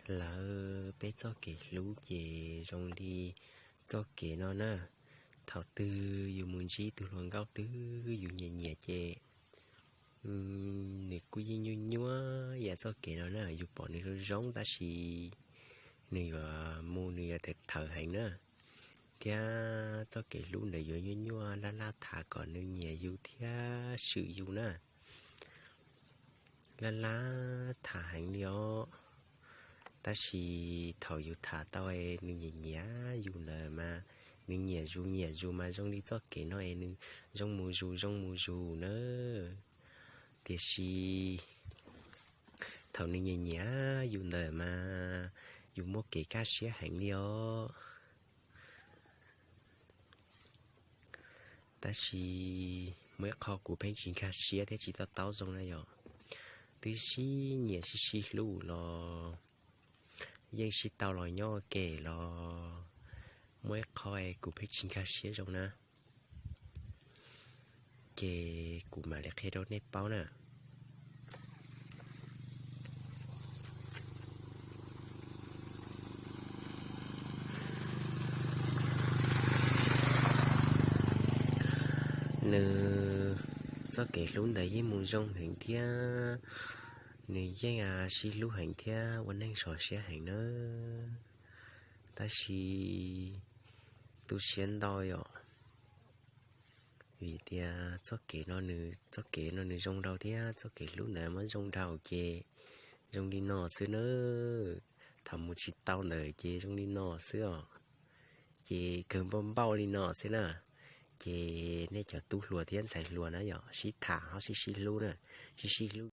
Lawv peb txoj kev hlub ces zoo li txoj kev no na. Thaum twg yus mus ntsib tus hluas nkauj twg yus nyiam nyiam ces nws kuj yeej nyuaj nyuaj yam txoj kev no na. Yus pom nws zoo zoo tab sis nws yuav mus nws yuav thawm thawm heev na. Thiab txoj kev hlub ntawd yuav nyuaj nyuaj laj laj tham kom nws nyiam yus thiab swm yus na. Laj laj tham heev li os. Tab sis thaum yus tham tau es nws nyiam nyiam yus ntawd mas, nws nyiam zus nyiam zus mas zoo li txoj kev no es nws zoo mus zus zoo mus zus na. Tiam sis thaum nws nyiam nyiam yus ntawd mas yus muaj kev kaj siab heev li os. Tab sis muaj ib qho kuv pheej tsis nkag siab thiab tsis to taub zoo na yom. Twb sib nyiam sib sib hlub los yeej sib tau los nyob ua ke los muaj ib qho es kuv pheej tsis nkag siab zoo na. Ces kuv mam li qhia rau nej paub na. Nws txoj kev hlub ntawd yeej mus zoo heev thiab nws yeej sib hlub heev thiab ua neej sov siab heev nawb. Tab sis tu siab ntau yom. Vim tias txoj kev no nws, txoj kev no nws zoo dhau thiab txoj kev hlub ntawd muab zoo dhau ces zoo li no xwb nawb. Thaum mus tsis tau ntawd ces zoo li no xwb os. Ces kawg npauj npauj li no xwb na. Ces nej cov tub hluas thiab ntxhais hluas na yom, sib tham ho sib sib hlub na, sib sib hlub.